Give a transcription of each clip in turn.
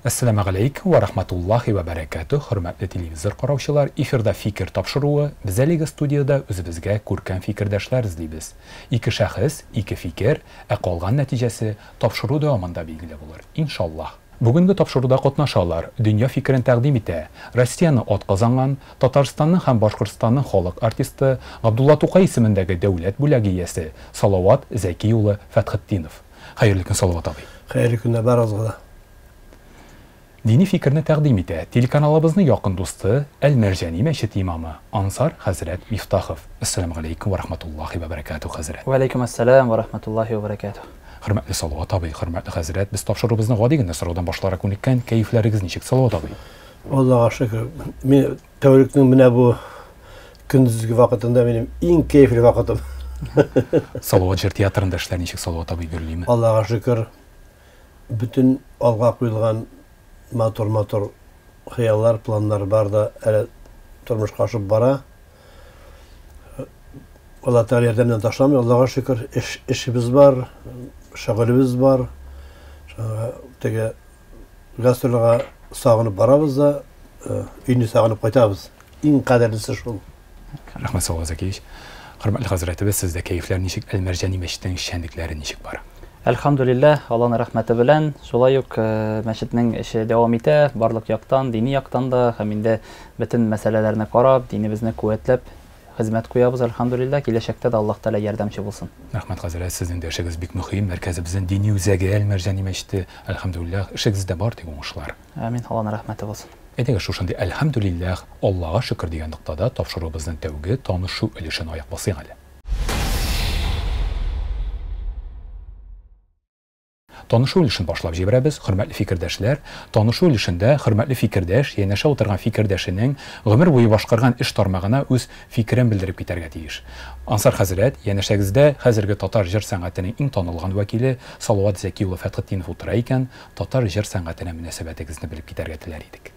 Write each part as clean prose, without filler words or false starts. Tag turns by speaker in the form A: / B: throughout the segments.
A: Әссәламегаләйкүм вә рахматуллахи вә бәрәкәтүһ, хөрмәтле телевизор караучылар, эфирда Фикер тапшыруы, без әлеге студиядә үзебезгә күркәм фикердәшләр эзлибез. Ике шәхес, ике фикер, ә калган нәтиҗәсе тапшыру дәвамында билгеле булыр, иншаллаһ. Бүгенге тапшыруда катнашалар, дөнья фикерен тәкъдим итә, Россиянең атказанган, Татарстанның һәм Башкортстанның халык артисты, Габдулла Тукай исемендәге дәүләт бүләге иясе Салават Зәки улы Фәтхетдинов. Хәерле көн, Салават абый.
B: Хәерле көннәр барыгызга да.
A: Дини фикерне тәкъдим итә телеканалыбызның якын дусты, Әл-Мәрҗани мәчете имамы Ансар хәзрәт Мифтахов. Әссәламегаләйкүм вә рахматуллаһи вә бәрәкәтүһ, хәзрәт.
C: Вә аләйкүм әссәлам вә рахматуллаһи вә бәрәкәтүһ.
A: Хөрмәтле Салават абый, хөрмәтле хәзрәт, без тапшыруыбызны гади генә сораудан башларга күнеккән, кәефләрегез ничек, Салават абый?
B: Аллага шөкер, мин тәүлекнең менә бу көндезге вакытында минем иң кәефле вакытым.
A: Салават җыр театрында эшләр ничек, Салават абый, гөрлиме?
B: Аллага шөкер, бөтен алга куелган матур-матур хыяллар, планнар бар да әле тормышка ашып бара. Алла Тәгалә ярдәмнән ташламый, Аллага шөкер, эш, эшебез бар, шөгылебез бар. Шуңа теге гастрольгә сагынып барабыз да, э, өйне сагынып кайтабыз. Иң кадерлесе шул.
A: Рәхмәт, Салават Закиевич. Хөрмәтле хәзрәтебез, сездә кәефләр ничек? Әл-Мәрҗани мәчетенең эшчәнлекләре ничек бара?
C: Әлхәмдүлилләһ, Алланың рәхмәте белән, шулай ук мәчетнең эше дәвам итә, барлык яктан, дини яктан да һәм инде бөтен мәсьәләләрне карап, динебезне куәтләп хезмәт куябыз, әлхәмдүлилләһ, киләчәктә дә Аллаһ Тәгалә ярдәмче булсын.
A: Рәхмәт, хәзрәт, сезнең дә эшегез бик мөһим, мәркәзебезнең дини үзәге Әл-Мәрҗани мәчете, әлхәмдүлилләһ, эшегездә бар тик уңышлар.
C: Амин, Алланың рәхмәте булсын.
A: Әйдәгез, шушындый Әлхәмдүлилләһ, Аллага шөкер дигән ноктада тапшыруыбызның тәүге танышу өлешен аяк басыйк әле. Танышу өлешен башлап җибәрәбез, хөрмәтле фикердәшләр. Танышу өлешендә хөрмәтле фикердәш янәшә утырган фикердәшенең гомер буе башкарган эш тармагына үз фикерен белдереп китәргә тиеш. Ансар хәзрәт, янәшәгездә хәзерге татар җыр сәнгатенең иң танылган вәкиле Салават Зәки улы Фәтхетдинов утыра икән, Татар җыр сәнгатенә мөнәсәбәтегезне белеп китәргә теләр идек.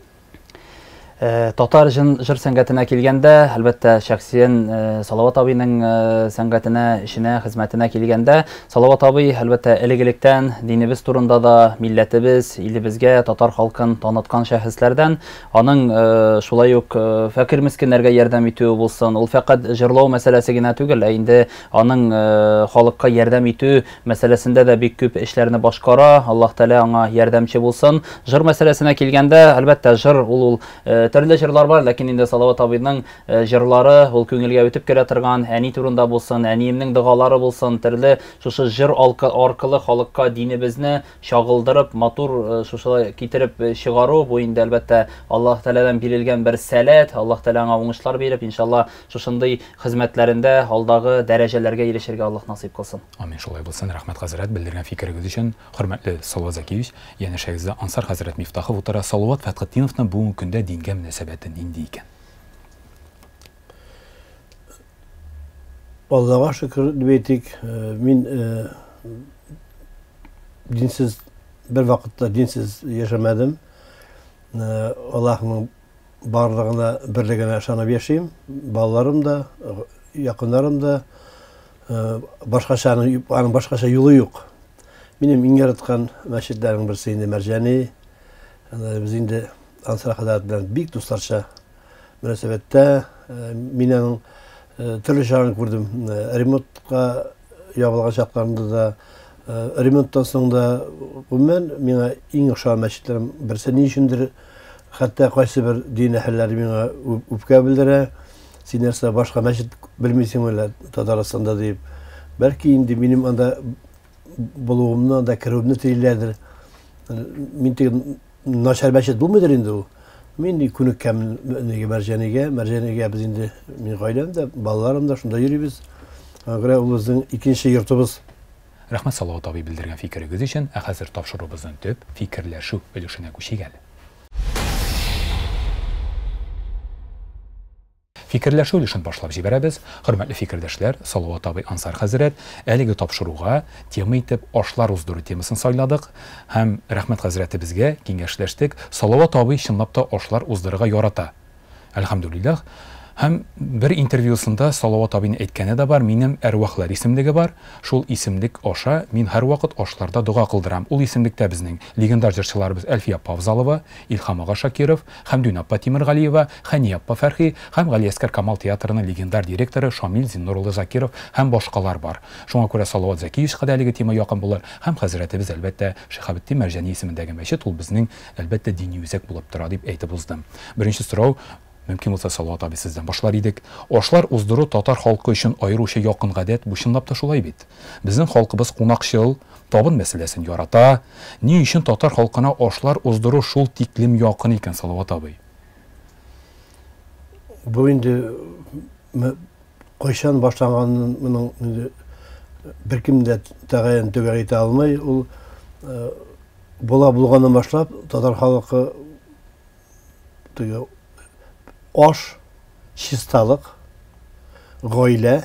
C: Э, татар җыр сәнгатенә килгәндә, әлбәттә, шәхсиен э, Салават абыйның э, сәнгатенә, эшенә, хезмәтенә килгәндә, Салават абый, әлбәттә, элек-электән динебез турында да, милләтебез, илебезгә татар халкын таныткан шәхесләрдән. Аның шулай ук фәкыйрь мескеннәргә ярдәм итүе булсын, ул фәкать җырлау мәсьәләсе генә түгел, ә инде аның халыкка ярдәм итү мәсьәләсендә дә бик күп эшләрне башкара. Аллаһ Тәгалә аңа ярдәмче булсын. Җыр мәсьәләсенә килгәндә, әлбәттә, җыр ул ул э, төрле җырлар бар, ләкин инде Салават абыйның э, җырлары ул күңелгә үтеп керә торган, әни турында булсын, әниемнең догалары булсын, төрле шушы җыр аркылы халыкка динебезне чагылдырып, матур э, шушылай китереп чыгару, бу инде әлбәттә Аллаһ Тәгаләдән бирелгән бер сәләт. Аллаһ Тәгалә аңа уңышлар биреп, иншалла, шушындый хезмәтләрендә алдагы дәрәҗәләргә ирешергә Аллаһ насыйп кылсын.
A: Амин, шулай булсын. Рәхмәт, хәзрәт, белдергән фикерегез өчен. Хөрмәтле Салават Зәкиевич, янәшәгездә Ансар хәзрәт Мифтахов утыра. Салават Фәтхетдиновның бүгенге көндә дингә мөнәсәбәте нинди икән?
B: Аллага шөкер дип әйтик, э, мин э, динсез бер вакытта динсез яшәмәдем. Э, Аллаһның барлыгына, берлегенә ышанып яшим. Балаларым да, якыннарым да э, башкача аның башкача юлы юк. Минем иң яраткан мәчетләрнең берсе инде Мәрҗани. Без инде Ансар хәзрәт белән бик дусларча мөнәсәбәттә. Э, мин аның э, төрле чагын күрдем. Ремонтка ябылган чакларында да, ремонттан соң да, гомумән, миңа иң ошаган мәчетләрнең берсе. Ни өчендер Хәтта кайсыбер дин әһелләре миңа үпкә белдерә. Син нәрсә, башка мәчет белмисеңме әллә Татарстанда дип. Бәлки инде минем анда булуымны, анда керүемне телиләрдер. Мин теге начар мәчет булмыйдыр инде ул. Мин күнеккәнмен нигә Мәрҗанигә. Мәрҗанигә без инде мин гаиләм дә, балаларым да шунда йөрибез. Аңа күрә ул безнең икенче йортыбыз.
A: Рәхмәт, Салават абый, белдергән фикерегез өчен, ә хәзер тапшыруыбызның төп, фикерләшү өлешенә күчик әле. Фикерләшү өлешен башлап җибәрәбез. Хөрмәтле фикердәшләр, Салават абый, Ансар хәзрәт, әлеге тапшыруга тема итеп ашлар уздыру темасын сайладык һәм рәхмәт хәзрәтебезгә, киңәшләштек. Салават абый чынлап та ашлар уздырырга ярата. Әлхәмдүлилләһ. Һәм бер интервьюсында Салават абыйның әйткәне дә бар, минем әрвахлар исемлеге бар, шул исемлек аша мин һәрвакыт ашларда дога кылдырам. Ул исемлектә безнең легендар җырчыларыбыз Әлфия апа Авзалова, Илһам ага Шакиров, Хәмдүнә апа Тимергалиева, Хәния апа Фәрхи һәм Галиәскәр Камал театрының легендар директоры Шамил Зиннур улы Закиров һәм башкалар бар. Шуңа күрә Салават Зәкиевичка да әлеге тема якын булыр һәм хәзрәтебез, әлбәттә, Шиһабетдин Мәрҗани исемендәге мәчет ул безнең, әлбәттә, дини үзәк булып тора, дип әйтеп уздым. Беренче сорау, мөмкин булса, Салават абый, сездән башлар идек. Ашлар уздыру татар халкы өчен аеруча якын гадәт, бу чынлап та шулай бит. Безнең халкыбыз кунакчыл, табын мәсьәләсен ярата. Ни өчен татар халкына ашлар уздыру шул тиклем якын икән, Салават абый?
B: Бу инде кайчан башланганын моның инде беркем дә тәгаен төгәл әйтә алмый. Ул була булганнан башлап татар халкы теге аш, чисталык, гаилә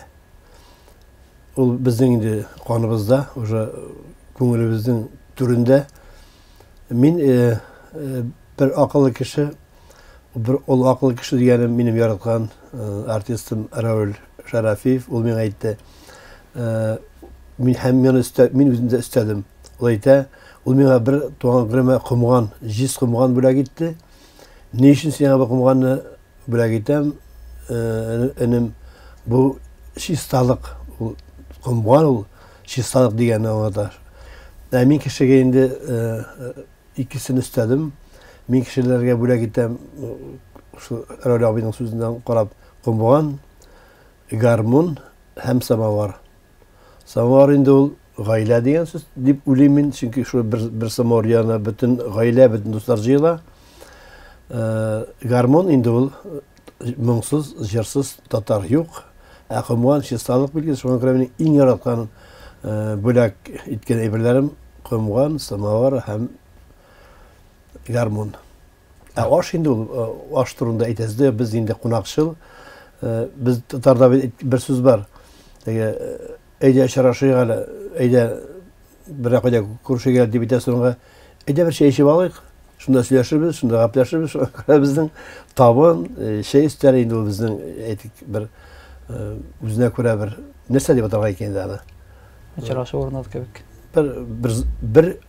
B: ул безнең инде каныбызда, уже күңелебезнең түрендә. Мин э, э, бер акыллы кеше, бер ул акыллы кеше дигәнем минем яраткан э, артистым Рауль Шарафиев, ул миңа әйтте. Э, мин һәм мин өстә, мин үзем дә өстәдем. Ул әйтә, ул миңа бер туган көнемә комган, җиз комган бүләк итте. Ни өчен сиңа бу комганны бүләк итәм, э, энем, бу чисталык, ул комган ул чисталык дигәнне аңлата. Ә мин кешегә инде э, икесен өстәдем. Мин кешеләргә бүләк итәм, шул Рәүлә абыйның сүзеннән карап, комган, гармун һәм самовар. Самовар инде ул гаилә дигән сүз дип уйлыйм мин, чөнки шул бер, бер самовар янына бөтен гаилә, бөтен дуслар җыела. Э, гармун инде ул э, моңсыз, җырсыз татар юк. Ә комган чисталык билгесе, шуңа күрә минем иң яраткан э, бүләк иткән әйберләрем комган, самовар һәм гармун. Ә аш инде ул, э, аш турында әйтәсез дә, без инде кунакчыл. Э, без татарда бер сүз бар. Теге э, әйдә очрашыйк әле, әйдә берәр кайда күрешик әле дип әйтәсең аңа. Әйдә бер чәй эчеп алыйк. Шунда сөйләшербез, шунда гәпләшербез. Шуңа күрә безнең табын, чәй өстәле инде ул безнең әйтик бер үзенә күрә бер нәрсә дип атарга икән инде аны.
C: Очрашу урыны кебек.
B: Бер бер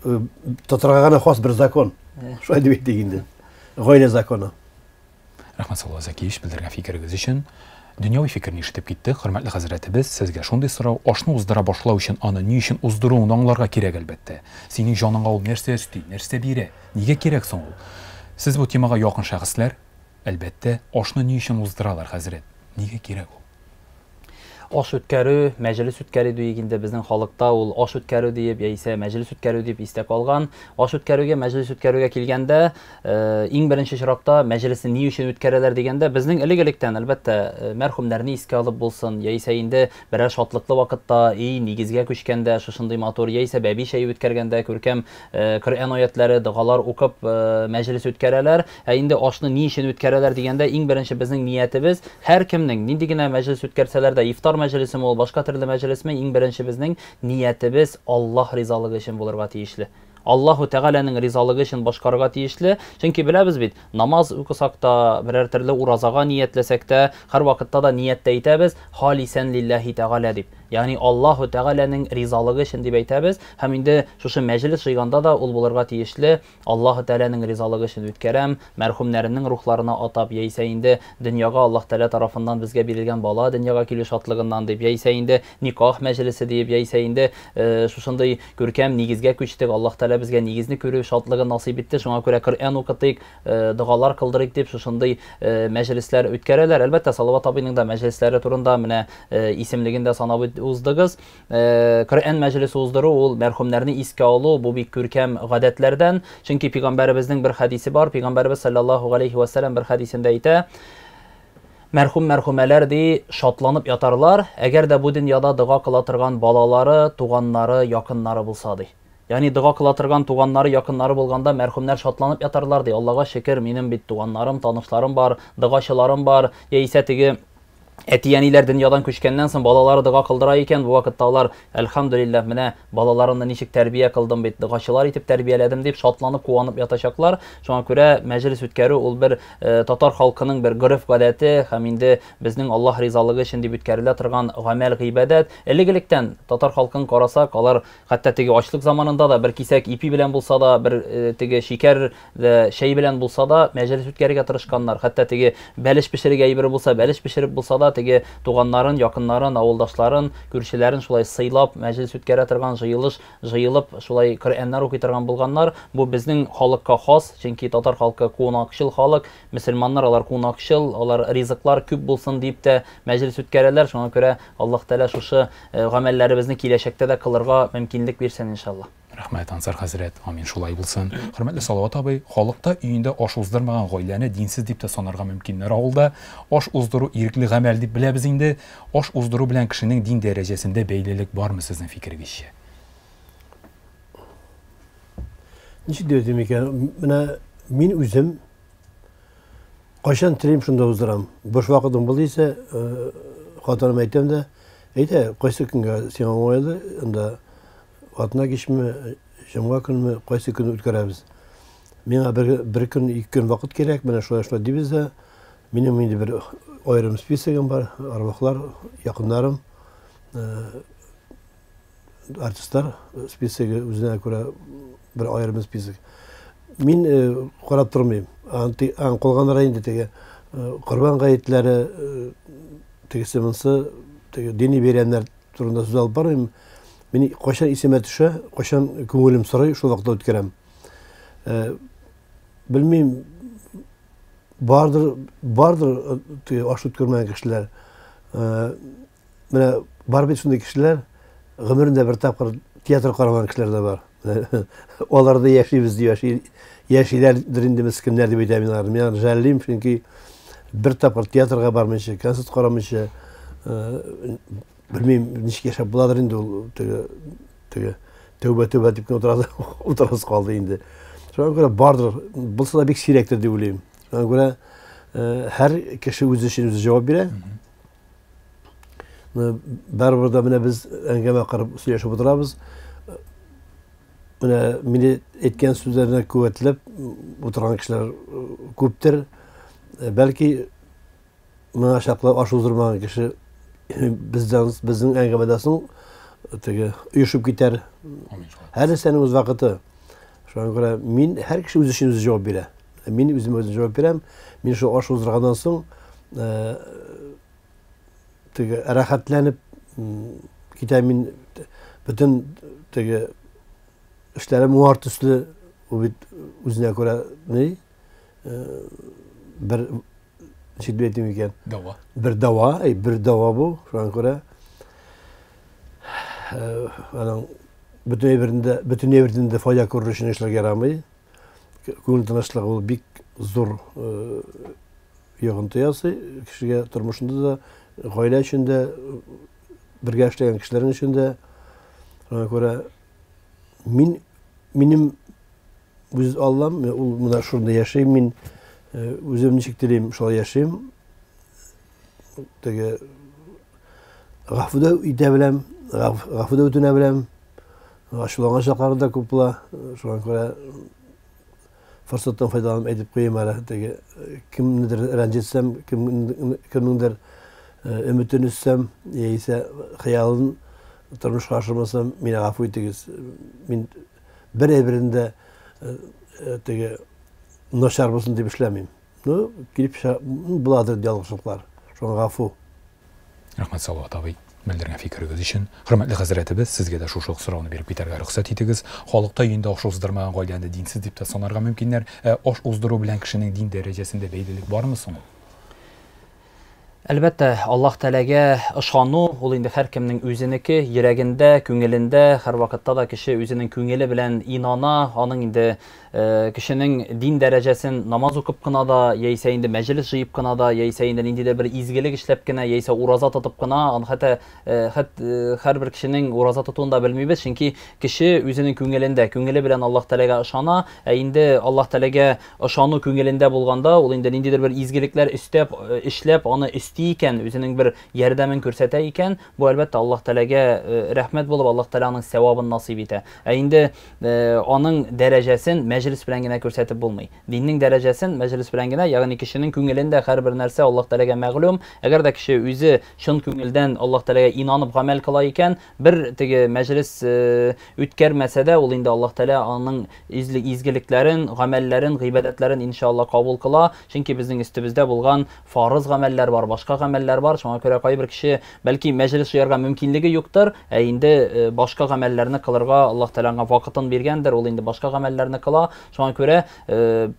B: бер татарга гына хас бер закон. Шулай дип әйтик инде. Гаилә законы.
A: Рәхмәт, Салават Зәкиевич, белдергән фикерегез өчен. Дөньяви фикерне ишетеп киттек. Хөрмәтле хәзрәтебез, сезгә шундый сорау, ашны уздыра башлау өчен аны ни өчен уздыруыңны аңларга кирәк, әлбәттә. Синең җаныңа ул нәрсә өсти, нәрсә бирә, нигә кирәк соң ул? Сез бу темага якын шәхесләр, әлбәттә, ашны ни өчен уздыралар, хәзрәт? Нигә кирәк ул?
C: Аш үткәрү, мәҗлес үткәрү диек инде безнең халыкта ул аш үткәрү диеп яисә мәҗлес үткәрү дип истә калган. Аш үткәрүгә, мәҗлес үткәрүгә килгәндә, э, иң беренче чиратта мәҗлесне ни өчен үткәрәләр дигәндә, безнең элек-электән, әлбәттә, э, мәрхүмнәрне искә алып булсын, яисә инде берәр шатлыклы вакытта, өй нигезгә күчкәндә, шушындый матур, яисә бәби чәе үткәргәндә күркәм э, Коръән аятләре, догалар укып мәҗлес үткәрәләр. Ә инде ашны ни өчен үткәрәләр дигәндә, иң беренче безнең ниятебез, һәркемнең, нинди генә мәҗлес үткәрсәләр дә, ифтар мәҗлесеме ул, башка төрле мәҗлесме, иң беренче безнең ниятебез Аллаһ ризалыгы өчен булырга тиешле. Аллаһу Тәгаләнең ризалыгы өчен башкарырга тиешле. Чөнки беләбез бит, намаз укысак та, берәр төрле уразага ниятләсәк тә, һәрвакытта да нияттә әйтәбез, халисән лилләһи тәгалә дип. Ягъни Аллаһу Тәгаләнең ризалыгы өчен дип әйтәбез. Һәм инде шушы мәҗлес җыйганда да ул булырга тиешле, Аллаһу Тәгаләнең ризалыгы өчен үткәрәм, мәрхүмнәремнең рухларына атап, яисә инде дөньяга Аллаһ Тәгалә тарафыннан безгә бирелгән бала дөньяга килү шатлыгыннан дип, яисә инде никах мәҗлесе диеп, яисә инде шушындый күркәм нигезгә күчтек, Аллаһ Тәгалә безгә нигезне күрү шатлыгын насыйп итте, шуңа күрә Коръән укытыйк, догалар кылдырыйк дип шушындый мәҗлесләр үткәрәләр. Әлбәттә, Салават абыйның да мәҗлесләре турында менә исемлеген дә санап уздыгыз. Коръән мәҗлесе уздыру ул мәрхүмнәрне искә алу, бу бик күркәм гадәтләрдән. Чөнки пәйгамбәребезнең бер хәдисе бар. Пәйгамбәребез саллаллаһу галәйһи ва сәлләм бер хәдисендә әйтә: Мәрхүм мәрхүмәләр ди, шатланып ятарлар, әгәр дә бу дөньяда дога кыла торган балалары, туганнары, якыннары булса ди. Ягъни дога кыла торган туганнары, якыннары булганда мәрхүмнәр шатланып ятарлар, ди. Аллага шөкер, минем бит туганнарым, танышларым бар, догачыларым бар, яисә теге Әти-әниләр дөньядан күчкәннән соң балалары дога кылдыра икән, бу вакытта алар, Әлхәмдүлилләһ, менә балаларымны ничек тәрбия кылдым бит, догачылар итеп тәрбияләдем дип шатланып, куанып ятачаклар. Шуңа күрә мәҗлес үткәрү ул бер татар халкының бер гореф-гадәте һәм инде безнең Аллаһ ризалыгы өчен дип үткәрелә торган гамәл-гыйбадәт. Элек-электән татар халкын карасак, алар хәтта теге ачлык заманында да бер кисәк ипи белән булса да, бер теге шикәр Дә, чәй белән булса да, мәҗлес үткәрергә тырышканнар. Хәтта теге бәлеш пешерергә әйбер булса, бәлеш пешереп булса да, теге туганнарын, якыннарын, авылдашларын, күршеләрен шулай сыйлап, мәҗлес үткәрә торган, җыелыш җыелып, шулай Коръәннәр укый торган булганнар. Бу безнең халыкка хас, чөнки татар халкы кунакчыл халык, мөселманнар алар кунакчыл, алар ризыклар күп булсын дип тә мәҗлес үткәрәләр. Шуңа күрә Аллаһ Тәгалә шушы гамәлләребезне киләчәктә дә кылырга мөмкинлек бирсен, иншаллаһ.
A: Рәхмәт, Ансар хәзрәт, амин, шулай булсын. Хөрмәтле Салават абый, халыкта өендә аш уздырмаган гаиләне динсез дип тә санарга мөмкиннәр авылда. Аш уздыру ирекле гамәл дип беләбез инде. Аш уздыру белән кешенең дин дәрәҗәсендә бәйлелек бармы сезнең фикерегезчә?
B: Ничек дип әйтим икән, менә мин үзем кайчан телим шунда уздырам. Буш вакытым булды исә, хатыныма әйтәм дә, әйдә, кайсы көнгә сиңа уңайлы, анда Атна кичме, җомга көнме, кайсы көн үткәрәбез? Миңа бер, бер көн, ике көн вакыт кирәк, менә шулай шулай дибез дә. Минем инде бер аерым списогым бар, арвахлар, якыннарым, э, артистлар списогы үзенә күрә бер аерым список. Мин э, карап тормыйм. Ан калганнары инде теге э, Корбан гаетләре, э, тегесе монсы, теге дини бәйрәмнәр турында сүз алып бармыйм. Мин кайчан исемә төшә, кайчан күңелем сорый, шул вакытта үткәрәм. Э, белмим, бардыр, бардыр э, теге аш үткәрмәгән кешеләр. Э, менә бар бит шундый кешеләр, гомерендә бер тапкыр театр карамаган кешеләр дә бар. Алар да яшибез дип яши, яшиләрдер инде мескеннәр дип әйтәм мин аларны. Мин аларны жәллим, чөнки бер тапкыр театрга бармыйча, концерт карамыйча, э, белмим, ничек яшәп буладыр инде ул теге теге тәүбә тәүбә дип кенә утырасы, утырасы калды инде. Шуңа күрә бардыр, булса да бик сирәктер дип уйлыйм. Шуңа күрә э, һәр кеше үзе өчен үзе җавап бирә. Барыбер дә менә без әңгәмә корып сөйләшеп утырабыз. Менә мине әйткән сүзләренә куәтләп утырган кешеләр күптер. Бәлки моңа чаклы аш уздырмаган кеше бездән безнең әңгәмәдән соң теге оешып китәр. Һәр нәрсәнең үз вакыты. Шуңа күрә мин һәр кеше үзе өчен үзе җавап бирә. Мин үземә үзем җавап бирәм. Мин шул аш уздырганнан соң теге рәхәтләнеп китәм мин бөтен теге эшләрем уңар төсле ул бит үзенә күрә ни бер ничек дип әйтим икән
A: дәва
B: бер дәва әй бер дәва бу шуңа күрә аның бөтен әйберендә бөтен әйбердән дә файда күрер өчен эшләргә ярамый күңел тынычлыгы ул бик зур йогынты ясый кешегә тормышында да, гаилә өчен дә, бергә эшләгән кешеләрнең өчен дә. Шуңа күрә мин минем үз Аллам, ул менә шунда яшим мин, үзем ничек телим, шулай яшим. Теге гафу да итә беләм, гафу да үтенә беләм. Ачуланган чакларым да күп була. Шуңа күрә форсаттан файдаланып әйтеп куйыйм әле, теге кемнедер рәнҗетсәм, кемнеңдер өметен өзсәм, яисә хыялын тормышка ашырмасам, мине гафу итегез. Мин бер әйберен дә теге начар булсын дип эшләмим. Ну, килеп чыга, буладыр ялгышлыклар. Шуңа гафу.
A: Рәхмәт, Салават абый, белдергән фикерегез өчен. Хөрмәтле хәзрәтебез, сезгә дә шушы ук сорауны биреп китәргә рөхсәт итегез. Халыкта өендә аш уздырмаган гаиләне динсез дип тә санарга мөмкиннәр. Ә аш уздыру белән кешенең дин дәрәҗәсендә бәйлелек бармы соң ул?
C: Әлбәттә, Аллаһ Тәгаләгә ышану, ул инде һәркемнең үзенеке, йөрәгендә, күңелендә, һәрвакытта да кеше үзенең күңеле белән инана, аның инде кешенең дин дәрәҗәсен намаз укып кына да, яисә инде мәҗлес җыеп кына да, яисә инде ниндидер бер изгелек эшләп кенә, яисә ураза тотып кына, аны хәтта хәт һәрбер кешенең ураза тотуын да белмибез, чөнки кеше үзенең күңелендә, күңеле белән Аллаһ Тәгаләгә ышана, ә инде Аллаһ Тәгаләгә Ышану күңелендә булганда, ул инде ниндидер бер изгелекләр өстәп, эшләп, аны өстәп. өсти икән, үзенең бер ярдәмен күрсәтә икән, бу әлбәттә Аллаһ Тәгаләгә рәхмәт булып, Аллаһ Тәгалә аның сәвабын насыйп итә. Ә инде аның дәрәҗәсен мәҗлес белән генә күрсәтеп булмый. Диннең дәрәҗәсен мәҗлес белән генә, ягъни кешенең күңелендә һәрбер нәрсә Аллаһ Тәгаләгә мәгълүм. Әгәр дә кеше үзе чын күңелдән Аллаһ Тәгаләгә инанып гамәл кыла икән, бер теге мәҗлес үткәрмәсә дә, ул инде Аллаһ Тәгалә аның изгелекләрен, гамәлләрен, гыйбадәтләрен иншалла кабул кыла. Чөнки безнең өстебездә булган фарыз гамәлләр бар, башка гамәлләр бар. Шуңа күрә кайбер кеше бәлки мәҗлес җыярга мөмкинлеге юктыр, ә инде башка гамәлләрне кылырга Аллаһ Тәгалә аңа вакытын биргәндер, ул инде башка гамәлләрне кыла. Шуңа күрә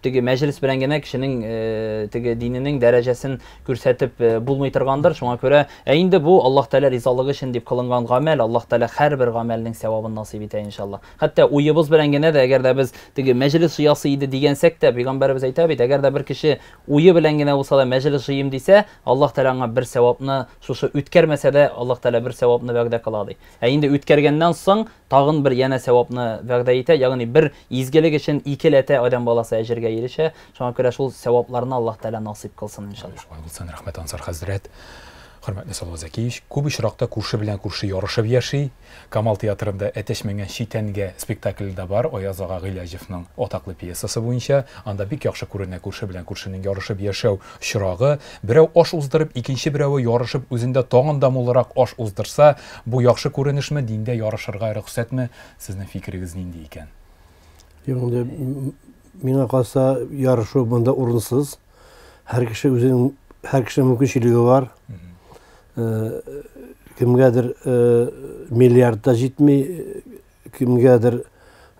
C: теге мәҗлес белән генә кешенең теге диненең дәрәҗәсен күрсәтеп булмый торгандыр. Шуңа күрә, ә инде бу Аллаһ Тәгалә ризалыгы өчен дип кылынган гамәл, Аллаһ Тәгалә һәрбер гамәлнең сәвабын насыйп итә иншалла. Хәтта уебыз белән генә дә, әгәр дә без теге мәҗлес җыясы иде дигәнсәк тә, пәйгамбәребез әйтә бит, әгәр дә бер кеше уе белән генә булса да мәҗлес җыйым дисә, Аллаһ Тәгалә аңа бер сәвапны шушы үткәрмәсә дә, Аллаһ Тәгалә бер сәвапны вәгъдә кыла ди. Ә инде үткәргәннән соң тагын бер янә сәвапны вәгъдә итә, ягъни бер изгелек өчен икеләтә адәм баласы әҗергә ирешә. Шуңа күрә шул сәвапларны Аллаһ Тәгалә насыйп кылсын, иншалла.
A: Шулай булсын, рәхмәт, Ансар хәзрәт. Хөрмәтле Салават Зәкиевич, күп очракта күрше белән күрше ярышып яши. Камал театрында Әтәч менгән читәнгә спектакле дә бар, Аяз ага Гыйләҗевның атаклы пьесасы буенча. Анда бик яхшы күренә күрше белән күршенең ярышып яшәү очрагы. Берәү аш уздырып, икенче берәве ярышып үзендә тагын да мулрак аш уздырса, бу яхшы күренешме, диндә ярышырга рөхсәтме? Сезнең фикерегез нинди икән?
B: Юк, инде миңа калса, ярышу монда урынсыз. Һәр кеше үзенең, һәр кешенең мөмкинчелеге бар. Кемгәдер миллиард та җитми, кемгәдер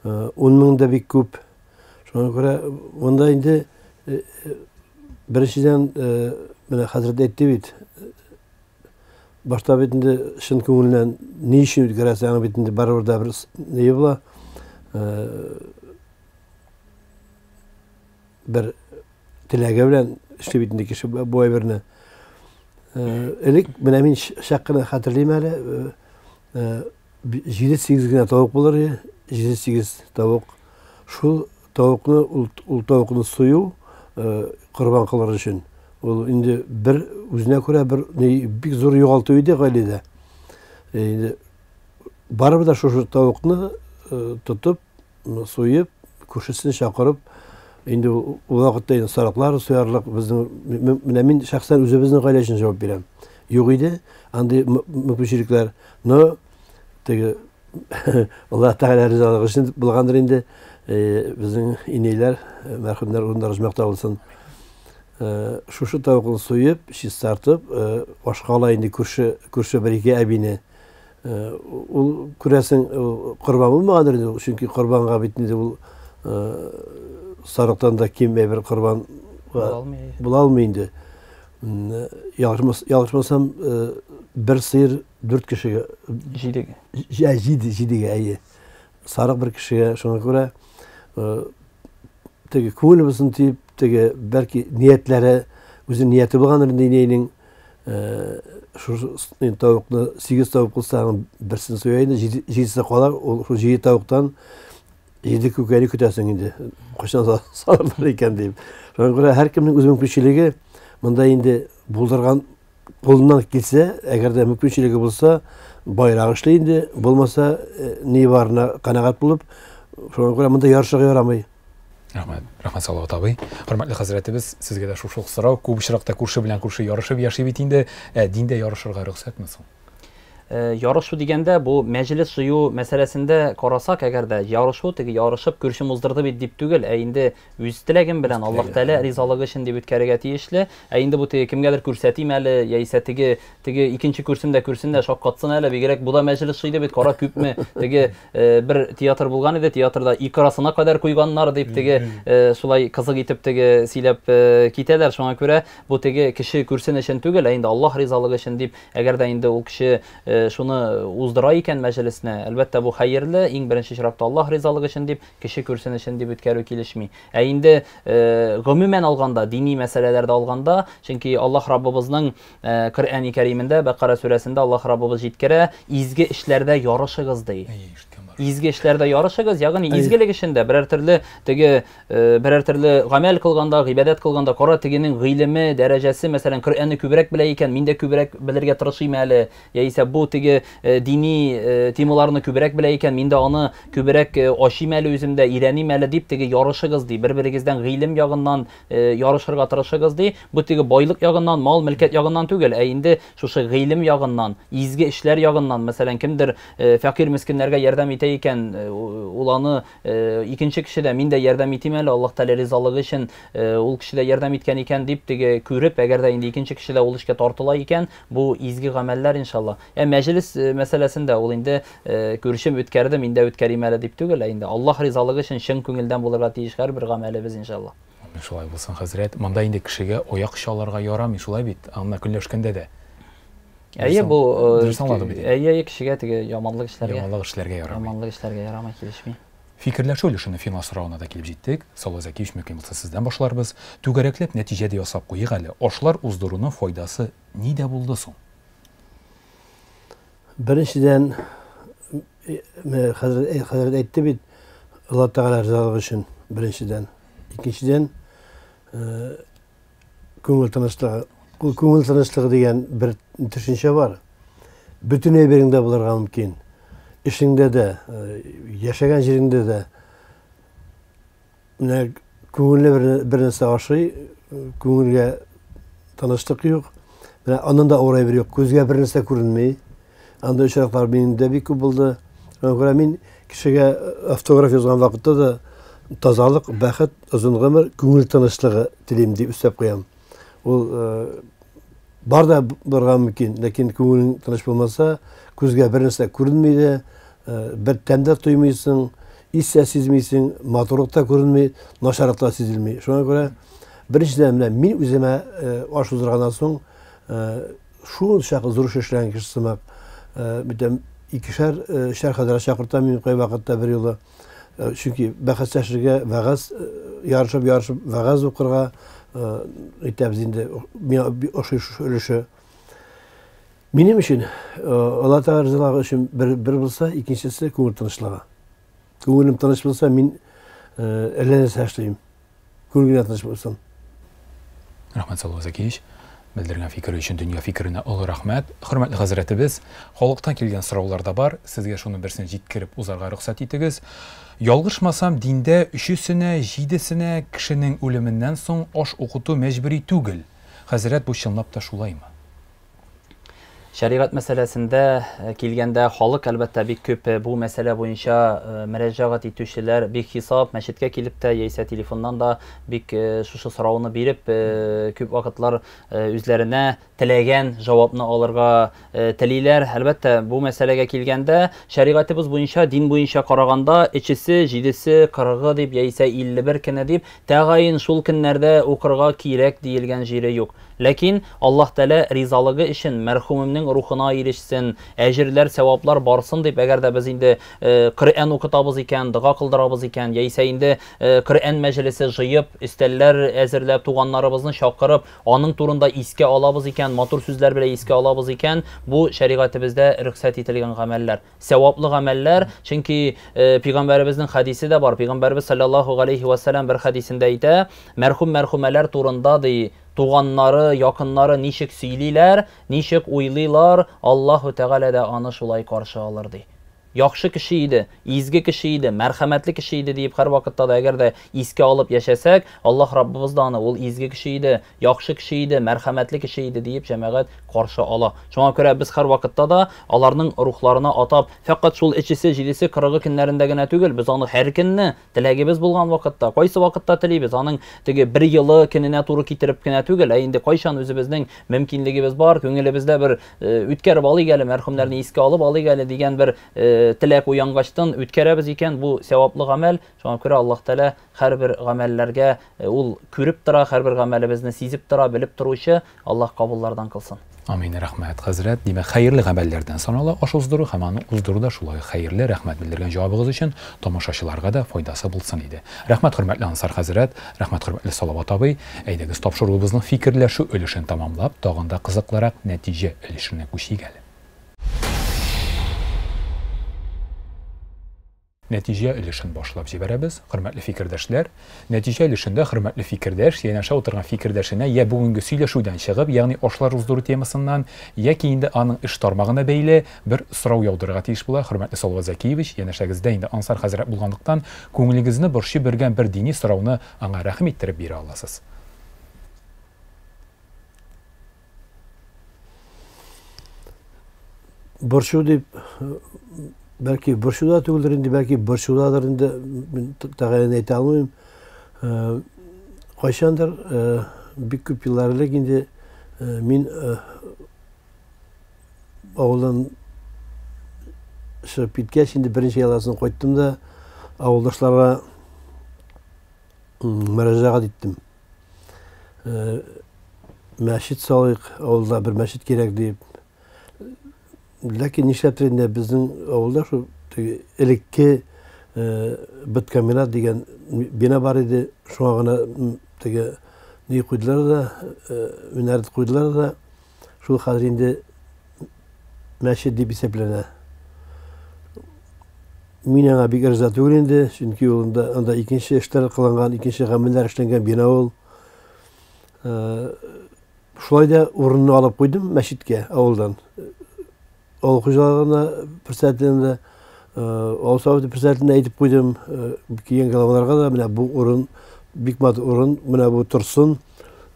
B: 10 мең дә бик күп. Шуңа күрә монда инде беренчедән, менә хәзрәт әйтте бит, башта бит инде чын күңелдән ни өчен үткәрәсең, аның бит инде барыбер дә бер ни була, бер теләге белән эшли бит инде кеше бу әйберне. Элек менә мин чак кына хәтерлим әле, 7-8 генә тавык булыр иде, 7-8 тавык. Шул тавыкны, ул тавыкны сую, корбан кылыр өчен, ул инде бер үзенә күрә бер бик зур югалту иде гаиләдә. Инде барыбер дә шушы тавыкны тотып, суеп, күршесен чакырып, инде ул вакытта инде сарыклар суярлык безнең, менә мин шәхсән үзебезнең гаилә өчен җавап бирәм. Юк иде андый мөмкинчелекләр. Но теге Аллаһ Тәгалә ризалыгы өчен булгандыр инде, безнең инәйләр, мәрхүмнәр урыннары оҗмахта булсын. Шушы тавыкны суеп, чистартып, ашка ала инде күрше, күрше бер ике әбине. Ул күрәсең, корбан булмагандыр инде, чөнки корбанга бит инде ул сарыктан да ким әйбер корбан була алмый инде. Ялгышмасам, бер сыер дүрт кешегә.
C: Җидегә.
B: Җиде, җидегә, әйе. Сарык бер кешегә, шуңа күрә теге күңел булсын дип, теге бәлки ниятләре, үзенең нияте булгандыр инде инәйнең, шушы тавыкны 8 тавык булса, аның берсен суя инде, җидесе кала, ул шул 7 тавыктан 7 күкәйне көтәсең инде. Кайчан салырлар икән дип. Шуңа күрә һәркемнең үз мөмкинчелеге монда инде булдырган кулыннан килсә, әгәр дә мөмкинчелеге булса, байрак эшли инде, булмаса, ни барына канәгать булып, шуңа күрә монда ярышырга ярамый.
A: Рәхмәт, рәхмәт, Салават абый. Хөрмәтле хәзрәтебез, сезгә дә шушы ук сорау. Күп очракта күрше белән күрше ярышып яши бит инде. Ә диндә ярышырга рөхсәтме соң?
C: Ярышу дигәндә, бу мәҗлес җыю мәсьәләсендә карасак, әгәр дә ярышу, теге ярышып күршем уздырды бит дип түгел, ә инде үз теләгем белән Аллаһ Тәгалә ризалыгы өчен дип үткәрергә тиешле. Ә инде бу теге кемгәдер күрсәтим әле, яисә теге, теге икенче күрсем дә күрсен дә шаккатсын әле, бигрәк бу да мәҗлес җыйды бит, кара күпме, теге бер театр булган иде, театрда икрасына кадәр куйганнар дип теге шулай кызык итеп теге сөйләп китәләр. Шуңа күрә бу теге кеше күрсен өчен түгел, ә инде Аллаһ ризалыгы өчен дип, әгәр дә инде ул кеше шуны уздыра икән мәҗлесне, әлбәттә бу хәерле, иң беренче чиратта Аллаһ ризалыгы өчен дип, кеше күрсен өчен дип үткәрү килешми. Ә инде гомумән алганда, дини мәсьәләләрдә алганда, чөнки Аллаһ Раббыбызның Коръәни Кәримендә, Бәкара сүрәсендә Аллаһ Раббыбыз җиткерә, изге эшләрдә ярышыгыз ди.
A: Әйе, ишеткән бар.
C: Изге эшләрдә ярышыгыз, ягъни изгелек эшендә берәр төрле теге э, берәр төрле гамәл кылганда, гыйбадәт кылганда, кара тегенең гыйлеме, дәрәҗәсе, мәсәлән, Коръәнне күбрәк белә икән, мин дә күбрәк белергә тырышыйм әле, яисә бу теге э, дини э, темаларны күбрәк белә икән, мин дә аны күбрәк ачыйм әле үземдә, өйрәним әле дип теге ярышыгыз ди. Бер-берегездән гыйлем ягыннан ярышырга тырышыгыз ди. Бу теге байлык ягыннан, мал-мөлкәт ягыннан түгел, ә инде шушы гыйлем ягыннан, изге эшләр ягыннан, мәсәлән, кемдер фәкыйрь мескеннәргә ярдәм итә икән, ул аны икенче кеше дә, мин дә ярдәм итим әле, Аллаһ Тәгалә ризалыгы өчен ул кеше дә ярдәм иткән икән дип теге күреп, әгәр дә инде икенче кеше дә ул эшкә тартыла икән, бу изге гамәлләр, иншалла. Ә мәҗлес мәсьәләсендә ул инде күршем үткәрде, мин дә үткәрим әле дип түгел, ә инде Аллаһ ризалыгы өчен чын күңелдән булырга тиеш һәрбер гамәлебез, иншалла.
A: Амин, шулай булсын, хәзрәт. Монда инде кешегә аяк чалырга ярамый, шулай бит? Анда көнләшкәндә дә.
C: Әйе, бу
A: дөрес аңладым бит.
C: Әйе, әйе, кешегә теге яманлык эшләргә.
A: Яманлык эшләргә ярамый.
C: Яманлык эшләргә ярамый, килешми.
A: Фикерләшү өлешенең финал соравына да килеп җиттек. Салават Зәкиевич, мөмкин булса, сездән башларбыз. Түгәрәкләп нәтиҗә дә ясап куйыйк әле. Ашлар уздыруның файдасы нидә булды соң?
B: Беренчедән, хәзрәт, хәзрәт әйтте бит, Алла Тәгалә ризалыгы өчен, беренчедән. Икенчедән, күңел тынычлыгы. Ул күңел тынычлыгы дигән бер төшенчә бар. Бөтен әйбереңдә булырга мөмкин. Эшеңдә дә, яшәгән җиреңдә дә. Менә күңелле бер, бер нәрсә ашый, күңелгә тынычлык юк. Менә аннан да авыр әйбер юк. Күзгә бер нәрсә күренми. Андый очраклар минем дә бик күп булды. Шуңа күрә мин кешегә автограф язган вакытта да тазалык, бәхет, озын гомер, күңел тынычлыгы телим дип өстәп куям. Ул э, бар да булырга мөмкин, ләкин күңелең тыныч булмаса, күзгә бер нәрсә күренми дә, э, бер тәм дә тоймыйсың, ис тә сизмисең, матурлык та күренми, начарлык та сизелми. Шуңа күрә беренчедән менә мин үземә э, аш уздырганнан соң шул чак зур эш эшләгән кеше сымак, бүтән икешәр, өчәр хәзрәт чакыртам мин кайвакытта бер юлы. Чөнки бәхәсләшергә, вәгазь ярышып, ярышып вәгазь укырга әйтәбез инде, миңа ошый шушы өлеше. Минем өчен, Алла Тәгалә ризалыгы өчен бер, бер булса, икенчесе күңел тынычлыгы. Күңелем тыныч булса, мин әллә нәрсә эшлим. Күңел генә тыныч булсын.
A: Рәхмәт, Салават Закиевич. Белдергән фикере өчен дөнья фикеренә олы рәхмәт. Хөрмәтле хәзрәтебез, халыктан килгән сораулар да бар. Сезгә шуны берсен җиткереп узарга рөхсәт итегез. Ялгышмасам, диндә өчесенә, җидесенә кешенең үлеменнән соң аш укыту мәҗбүри түгел. Хәзрәт, бу чынлап та шулаймы?
C: Шәригать мәсьәләсендә э, килгәндә халык әлбәттә бик күп э, бу мәсьәлә буенча э, мөрәҗәгать итүчеләр бик хисап, мәчеткә килеп тә яисә телефоннан да бик шушы сорауны биреп күп вакытлар үзләренә теләгән җавапны алырга телиләр. Әлбәттә, бу мәсьәләгә килгәндә, шәригатебез буенча, дин буенча караганда, өчесе, җидесе, кырыгы дип яисә 51 көне дип тәгаен шул көннәрдә укырга кирәк диелгән җире юк. Ләкин Аллаһ Тәгалә ризалыгы өчен, мәрхүмемнең рухына ирешсен, әҗерләр, сәваплар барсын дип, әгәр дә без инде Коръән укытабыз икән, дога кылдырабыз икән, яисә инде Коръән мәҗлесе җыеп, өстәлләр әзерләп, туганнарыбызны чакырып, аның турында искә алабыз икән, матур сүзләр белән искә алабыз икән, бу шәригатебездә рөхсәт ителгән гамәлләр. Сәваплы гамәлләр, чөнки пәйгамбәребезнең хәдисе дә бар. Пәйгамбәребез саллаллаһу галәйһи вә сәлам бер хәдисендә әйтә, мәрхүм-мәрхүмәләр турында ди, туганнары, якыннары ничек сөйлиләр, ничек уйлыйлар, Аллаһу Тәгалә дә аны шулай каршы алыр ди. Яхшы кеше иде, изге кеше иде, мәрхәмәтле кеше иде диеп һәрвакытта да әгәр дә искә алып яшәсәк, Аллаһ Раббыбыз да аны ул изге кеше иде, яхшы кеше иде, мәрхәмәтле кеше иде диеп җәмәгать каршы ала. Шуңа күрә без һәрвакытта да аларның рухларына атап, фәкать шул өчесе, җидесе, кырыгы көннәрендә генә түгел, без аны һәр көнне, теләгебез булган вакытта, кайсы вакытта телибез, аның теге бер елы көненә туры китереп кенә түгел, ә инде кайчан үзебезнең мөмкинлегебез бар, күңелебездә бер э, үткәреп алыйк әле, мәрхүмнәрне искә алып алыйк әле дигән бер э, теләк уянгачтын үткәрәбез икән, бу сәваплы гамәл. Шуңа күрә Аллаһ Тәгалә һәрбер гамәлләргә э, ул күреп тора, һәрбер гамәлебезне сизеп тора, белеп торучы Аллаһ кабуллардан кылсын.
A: Амин, рәхмәт, хәзрәт. Димәк, хәерле гамәлләрдән санала аш уздыру һәм аны уздыру да шулай ук хәерле. Рәхмәт белдергән җавабыгыз өчен, тамашачыларга да файдасы булсын иде. Рәхмәт, хөрмәтле Ансар хәзрәт, рәхмәт, хөрмәтле Салават абый. Әйдәгез, тапшыруыбызның фикерләшү өлешен тәмамлап, тагын да кызыклырак нәтиҗә өлешенә күчик әле. Нәтиҗә өлешен башлап җибәрәбез, хөрмәтле фикердәшләр. Нәтиҗә өлешендә хөрмәтле фикердәш янәшә утырган фикердәшенә я бүгенге сөйләшүдән чыгып, ягъни ашлар уздыру темасыннан, яки инде аның эш тармагына бәйле бер сорау яудырырга тиеш була. Хөрмәтле Салават Зәкиевич, янәшәгездә инде Ансар хәзрәт булганлыктан, күңелегезне борчый бергән бер дини сорауны аңа рәхим иттереп бирә аласыз.
B: Борчу дип, бәлки борчу да түгелдер инде, бәлки борчудадыр инде, мин тәгаен әйтә алмыйм. Кайчандыр, бик күп еллар элек инде мин авылдан чыгып киткәч, инде беренче елдан соң кайттым да авылдашларга мөрәҗәгать иттем. Мәчет салыйк, авылда бер мәчет кирәк дип. Ләкин нишләптер инде безнең авылда шул теге элекке быткомбинат дигән бина бар иде, шуңа гына теге ни куйдылар да, минарет куйдылар да, шул хәзер инде мәчет дип исәпләнә. Мин аңа бик риза түгел инде, чөнки ул анда, анда икенче эшләр кылынган, икенче гамәлләр эшләнгән бина ул. Шулай да урынны алып куйдым мәчеткә авылдан. Авыл хуҗалыгына председателенә дә, авыл советы председателенә әйтеп куйдым, килгән главаларга да, менә бу урын бик матур урын, менә бу торсын.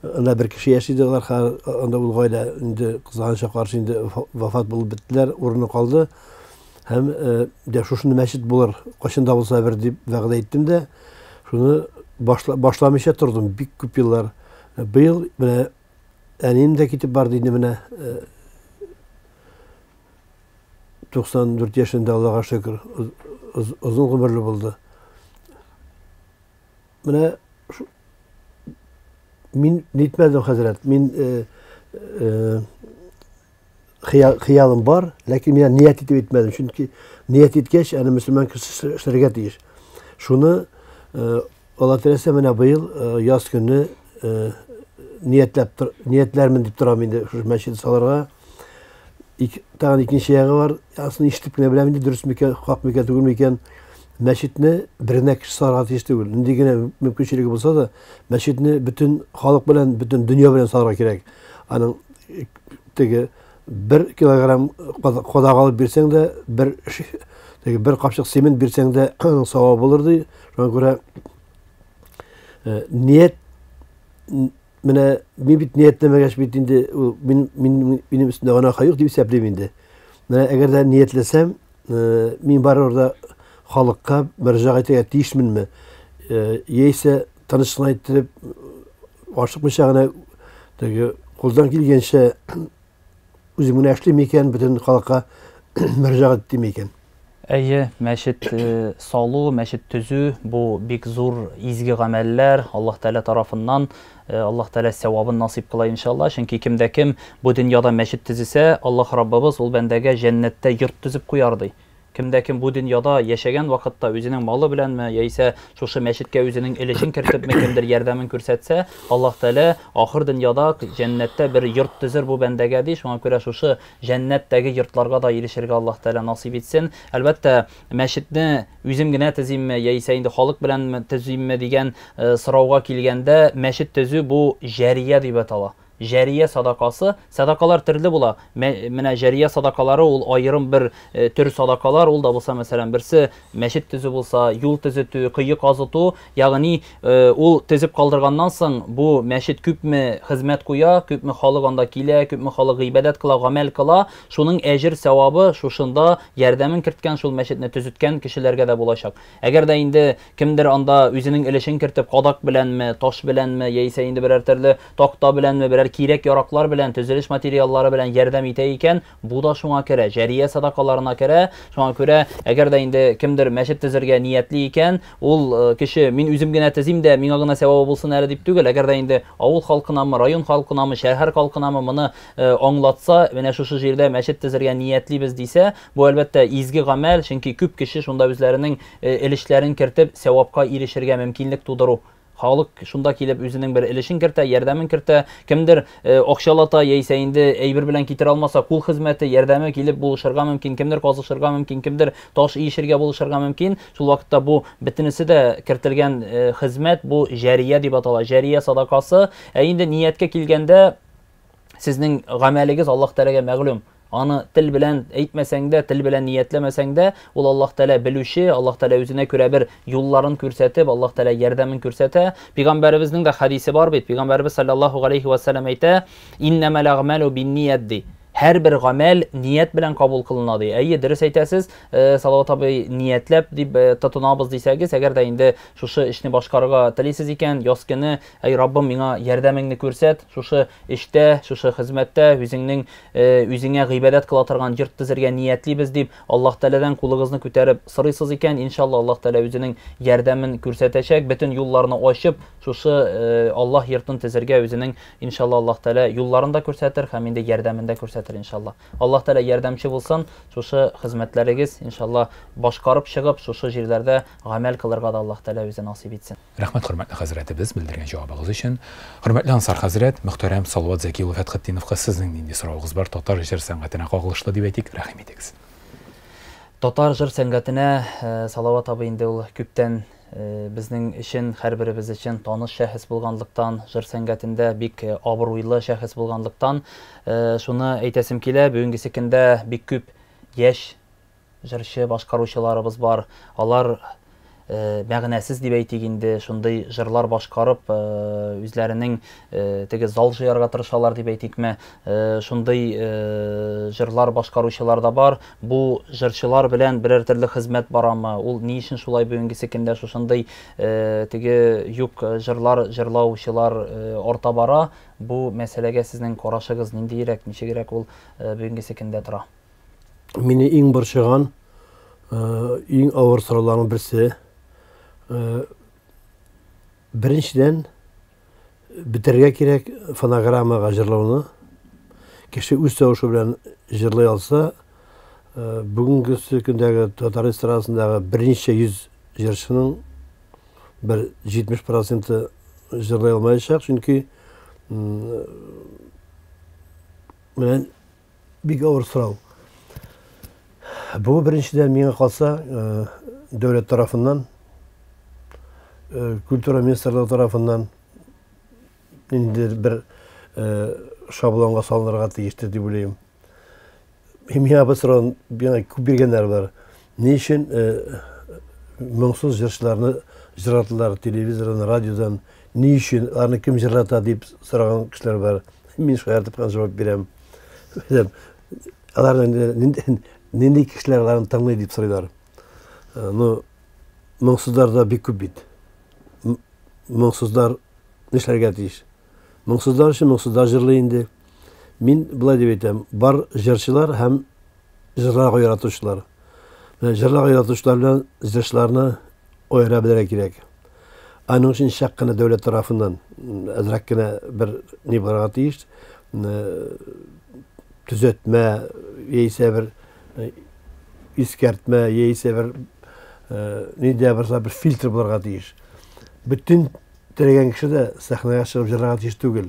B: Анда бер кеше яши иде, алар хәзер анда ул гаилә инде кызганычка каршы инде вафат булып беттеләр, урыны калды. Һәм дә шушында мәчет булыр, кайчан да булса бер дип вәгъдә иттем дә, шуны башламыйча тордым бик күп еллар. Быел менә әнием дә китеп барды инде менә 94 яшендә, Аллага шөкер, озын гомерле булды. Менә мин нитмәдем, хәзрәт. Мин хыялым бар, ләкин мин ният итеп әйтмәдем. Чөнки ният иткәч, аны мөселман кешесе эшләргә тиеш. Шуны Алла теләсә, менә быел яз көне ниятләп ниятләрмен дип торам инде шушы мәчет салырга. Тагын икенче ягы бар. Асын ишетеп кенә беләм инде, дөрес микән, хак микән, түгел микән. Мәчетне бер генә кеше салырга тиеш түгел. Нинди генә мөмкинчелеге булса да, мәчетне бөтен халык белән, бөтен дөнья белән салырга кирәк. Аның теге бер килограмм кадак алып бирсәң дә, бер теге бер капчык цемент бирсәң дә, аның савабы булыр ди. Шуңа күрә ният менә мин бит ниятләмәгәч бит инде ул мин мин минем өстендә гөнаһ юк дип исәплим инде. Менә әгәр дә ниятләсәм, мин барыбер дә халыкка мөрәҗәгать итәргә тиешменме? Яисә тыныч кына иттереп, ашыкмыйча гына теге кулдан килгәнчә үзем генә эшлим икән, бөтен халыкка мөрәҗәгать итим икән?
C: Әйе, мәчет салу, мәчет төзү бу бик зур изге гамәлләр, Аллаһ Тәгалә тарафыннан Аллаһ Тәгалә сәвабын насыйп кыла иншалла. Чөнки кемдә кем бу дөньяда мәчет төзесә, Аллаһ Раббыбыз ул бәндәгә җәннәттә йорт төзеп куяр ди. Кем дә кем бу дөньяда яшәгән вакытта үзенең малы беләнме, яисә шушы мәчеткә үзенең өлешен кертепме, кемдер ярдәмен күрсәтсә, Аллаһ Тәгалә ахыр дөньяда җәннәттә бер йорт төзер бу бәндәгә, ди. Шуңа күрә шушы җәннәттәге йортларга да ирешергә Аллаһ Тәгалә насыйп итсен. Әлбәттә, мәчетне үзем генә төзимме, яисә инде халык белән төзимме дигән сорауга килгәндә, мәчет төзү бу җәрия дип атала. Җәрия садакасы, садакалар төрле була. Менә җәрия садакалары ул аерым бер төр садакалар, ул да булса, мәсәлән, берсе мәчет төзү булса, юл төзетү, кое казыту, ягъни ул төзеп калдырганнан соң бу мәчет күпме хезмәт куя, күпме халык анда килә, күпме халык гыйбадәт кыла, гамәл кыла, шуның әҗер сәвабы шушында ярдәмен керткән, шул мәчетне төзеткән кешеләргә дә булачак. Әгәр дә инде кемдер анда үзенең өлешен кертеп, кадак беләнме, таш беләнме, яисә инде берәр төрле такта беләнме, берәр кирәк-яраклар белән, төзелеш материаллары белән ярдәм итә икән, бу да шуңа керә, җәрия садакаларына керә. Шуңа күрә, әгәр дә инде кемдер мәчет төзергә ниятли икән, ул кеше мин үзем генә төзим дә, миңа гына сәвабы булсын әле дип түгел, әгәр дә инде авыл халкынамы, район халкынамы, шәһәр халкынамы моны аңлатса, менә шушы җирдә мәчет төзергә ниятлибез дисә, бу әлбәттә изге гамәл, чөнки күп кеше шунда үзләренең өлешләрен кертеп, сәвапка ирешергә мөмкинлек тудыру. Халык шунда килеп үзенең бер өлешен кертә, ярдәмен кертә. Кемдер акчалата яисә инде әйбер белән китерә алмаса, кул хезмәте, ярдәме килеп булышырга мөмкин, кемдер казышырга мөмкин, кемдер таш иешергә булышырга мөмкин. Шул вакытта бу бөтенесе дә кертелгән хезмәт, бу җәрия дип атала, җәрия садакасы. Ә инде нияткә килгәндә, сезнең гамәлегез Аллаһ Тәгаләгә мәгълүм. Аны тел белән әйтмәсәң дә, тел белән ниятләмәсәң дә, ул Аллаһ Тәгалә белүче, Аллаһ Тәгалә үзенә күрә бер юлларын күрсәтеп, Аллаһ Тәгалә ярдәмен күрсәтә. Пәйгамбәребезнең дә хәдисе бар бит. Пәйгамбәребез саллаллаһу галәйһи ва сәлләм әйтә: "Иннәмәл әгъмалу бинният" ди. Һәрбер гамәл ният белән кабул кылына ди. Әйе, дөрес әйтәсез, Салават абый, ниятләп дип тотынабыз дисәгез, әгәр дә инде шушы эшне башкарырга телисез икән, яз көне, әй Раббым, миңа ярдәмеңне күрсәт, шушы эштә, шушы хезмәттә үзеңнең үзеңә гыйбадәт кыла торган йорт төзергә ниятлибез дип, Аллаһ Тәгаләдән кулыгызны күтәреп сорыйсыз икән, иншалла, Аллаһ Тәгалә үзенең ярдәмен күрсәтәчәк, бөтен юлларны ачып, шушы Аллаһ йортын төзергә үзенең, иншалла, Аллаһ Тәгалә юлларын да күрсәтер һәм инде ярдәмен дә күрсәтер, иншалла. Аллаһ Тәгалә ярдәмче булсын, шушы хезмәтләрегез, иншалла, башкарып чыгып, шушы җирләрдә гамәл кылырга да Аллаһ Тәгалә үзе насыйп итсен.
A: Рәхмәт, хөрмәтле хәзрәтебез, белдергән җавабыгыз өчен. Хөрмәтле Ансар хәзрәт, мөхтәрәм Салават Зәки улы Фәтхетдиновка сезнең нинди соравыгыз бар? Татар җыр сәнгатенә кагылышлы дип әйтик, рәхим итегез.
C: Татар җыр сәнгатенә Салават абый инде ул күптән безнең өчен, һәрберебез өчен таныш шәхес булганлыктан, җыр сәнгатендә бик абруйлы шәхес булганлыктан, шуны әйтәсем килә, бүгенгесе көндә бик күп яшь Җырчы, башкаручыларыбыз бар. Алар мәгънәсез дип әйтик инде, шундый җырлар башкарып, үзләренең теге зал җыярга тырышалар дип әйтикме. Шундый җырлар башкаручылар да бар. Бу җырчылар белән берәр төрле хезмәт барамы? Ул ни өчен шулай бүгенгесе көндә шушындый теге юк җырлар җырлаучылар арта бара? Бу мәсьәләгә сезнең карашыгыз ниндиерәк, ничегрәк ул бүгенгесе көндә тора?
B: Мине иң борчыган, иң авыр сорауларның берсе. Беренчедән, бетерергә кирәк фонограммага җырлауны. Кеше үз тавышы белән җырлый алса, бүгенге көндәге татар эстрадасындагы берничә йөз җырчының бер 70 проценты җырлый алмаячак, чөнки менә Бик авыр сорау. Бу беренчедән миңа калса, дәүләт тарафыннан, культура министрлыгы тарафыннан ниндидер бер шаблонга салынырга тиештер дип уйлыйм. Миңа бу сорауны миңа күп биргәннәр бар. Ни өчен моңсыз җырчыларны җырлаталар телевизордан, радиодан? Ни өчен аларны кем җырлата дип сораган кешеләр бар. Мин шаяртып кына җавап бирәм. Алар нинди, нинди кешеләр аларны тыңлый дип сорыйлар. Ну, моңсызлар да бик күп бит. Моңсызлар нишләргә тиеш? Моңсызлар өчен моңсызлар җырлый инде. Мин болай дип әйтәм, бар җырчылар һәм җырларга яратучылар. Менә җырларга яратучылар белән җырчыларны аера белергә кирәк. Аның өчен чак кына дәүләт тарафыннан әзрәк кенә бер ни булырга тиеш, төзәтмә яисә бер искәртмә яисә бер нинди дә булса бер фильтр булырга тиеш. Бөтен теләгән кеше дә сәхнәгә чыгып җырларга тиеш түгел.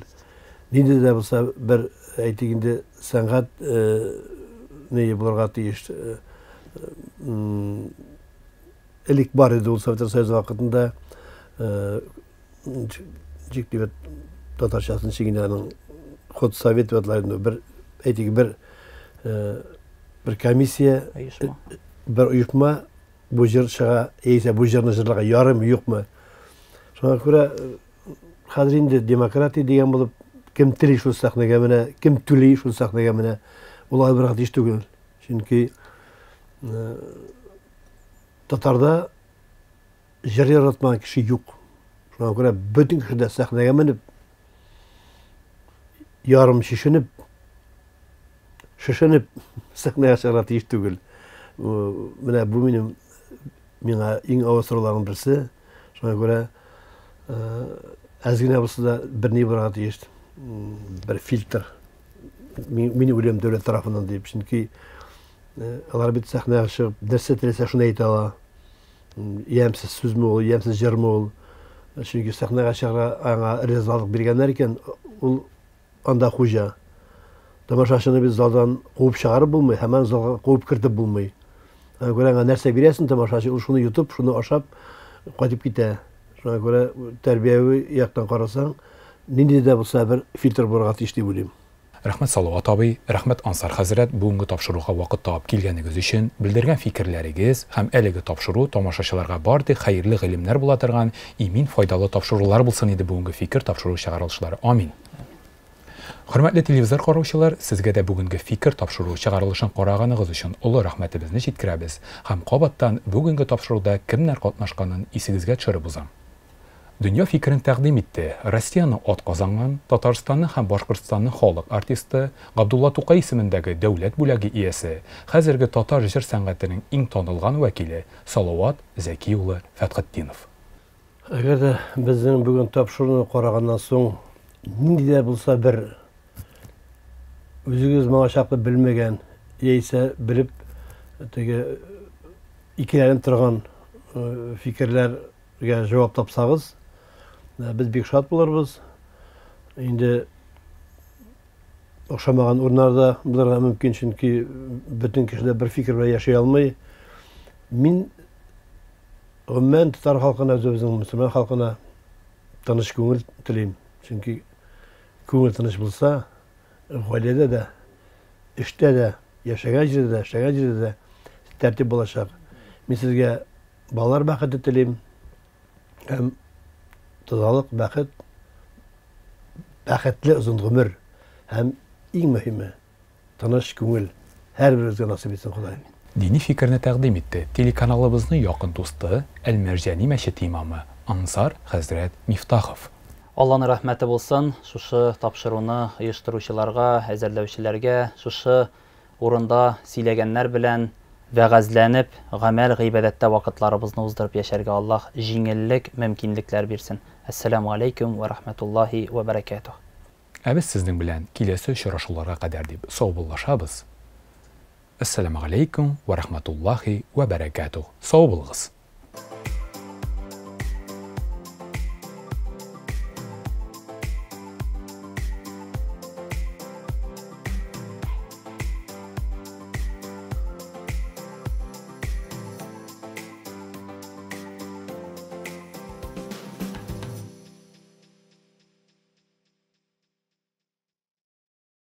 B: Нинди дә булса бер, әйтик инде, сәнгать ние булырга тиеш. Элек бар иде ул Совет Союзы вакытында ничек дип татарчасын ничек инде аның худсовет дип аталар инде бер әйтик бер бер комиссия оешма бер оешма бу җыр чыга яисә бу җырны җырларга ярыймы юкмы шуңа күрә хәзер инде демократия дигән булып кем тели шул сәхнәгә менә кем түли шул сәхнәгә менә ул алай булырга тиеш түгел чөнки Татарда җыр яратмаган кеше юк. Шуңа күрә бөтен кеше дә сәхнәгә менеп, ярым чишенеп, шешенеп сәхнәгә чыгарга тиеш түгел. Менә бу минем миңа иң авыр сорауларның берсе. Шуңа күрә әз генә булса да бер ни булырга тиеш. Бер фильтр. Мин уйлыйм дәүләт тарафыннан дип, чөнки Алар бит сәхнәгә чыгып, нәрсә теләсә шуны әйтә ала. Ямьсез сүзме ул, ямьсез җырмы ул. Чөнки сәхнәгә чыгарга аңа ризалык биргәннәр икән, ул анда хуҗа. Тамашачыны бит залдан куып чыгарып булмый, һәм аны залга куып кертеп булмый. Аңа күрә аңа нәрсә бирәсең, тамашачы ул шуны йотып, шуны ашап кайтып китә. Шуңа күрә тәрбияви яктан карасаң, нинди дә булса бер фильтр булырга тиеш дип уйлыйм.
A: Рәхмәт Салават абый, рәхмәт Ансар хәзрәт бүгенге тапшыруга вакыт табып килгәнегез өчен, белдергән фикерләрегез һәм әлеге тапшыру тамашачыларга бар тик хәерле гыйлемнәр була торган имин файдалы тапшырулар булсын иде бүгенге фикер тапшыру чыгарылышлары. Амин. Хөрмәтле телевизор караучылар, сезгә дә бүгенге фикер тапшыруы чыгарылышын караганыгыз өчен олы рәхмәтебезне җиткерәбез һәм кабаттан бүгенге тапшыруда кемнәр катнашканын исегезгә төшереп узам. Дөнья фикерен тәкъдим итте Россиянең атказанган, Татарстанның һәм Башкортстанның халык артисты, Габдулла Тукай исемендәге дәүләт бүләге иясе, хәзерге татар җыр сәнгатенең иң танылган вәкиле Салават Зәки улы Фәтхетдинов.
B: Әгәр дә безнең бүген тапшыруны караганнан соң нинди дә булса бер үзегез моңа чаклы белмәгән яисә белеп теге икеләнеп торган э, фикерләргә җавап тапсагыз, э, без бик шат булырбыз. Инде охшамаган урыннарда булырга мөмкин, чөнки бөтен кеше дә бер фикер белән яши алмый. Мин Гомумән, татар халкына, үзебезнең мөселман халкына тыныч күңел телим. Чөнки күңел тыныч булса, гаиләдә дә, эштә дә, яшәгән җирдә дә, эшләгән җирдә дә тәртип булачак. Мин сезгә балалар бәхете телим һәм тазалык, бәхет, бәхетле озын гомер һәм иң мөһиме Тыныч күңел һәрберебезгә насыйп итсен Ходай.
A: Дини фикерне тәкъдим итте телеканалыбызның якын дусты, Әл-Мәрҗани мәчете имамы Ансар хәзрәт Мифтахов.
C: Алланың рәхмәте булсын шушы тапшыруны оештыручыларга, әзерләүчеләргә, шушы урында сөйләгәннәр белән вәгазьләнеп, гамәл гыйбадәттә вакытларыбызны уздырып яшәргә Аллаһ җиңеллек, мөмкинлекләр бирсен. Әссәламү аләйкүм вә рахмәтуллаһи вә бәрәкәтүһ.
A: Ә без сезнең белән киләсе очрашуларга кадәр дип саубуллашабыз. Әссәламегаләйкүм вә рахматуллаһи вә бәрәкәтүһ. Сау булыгыз!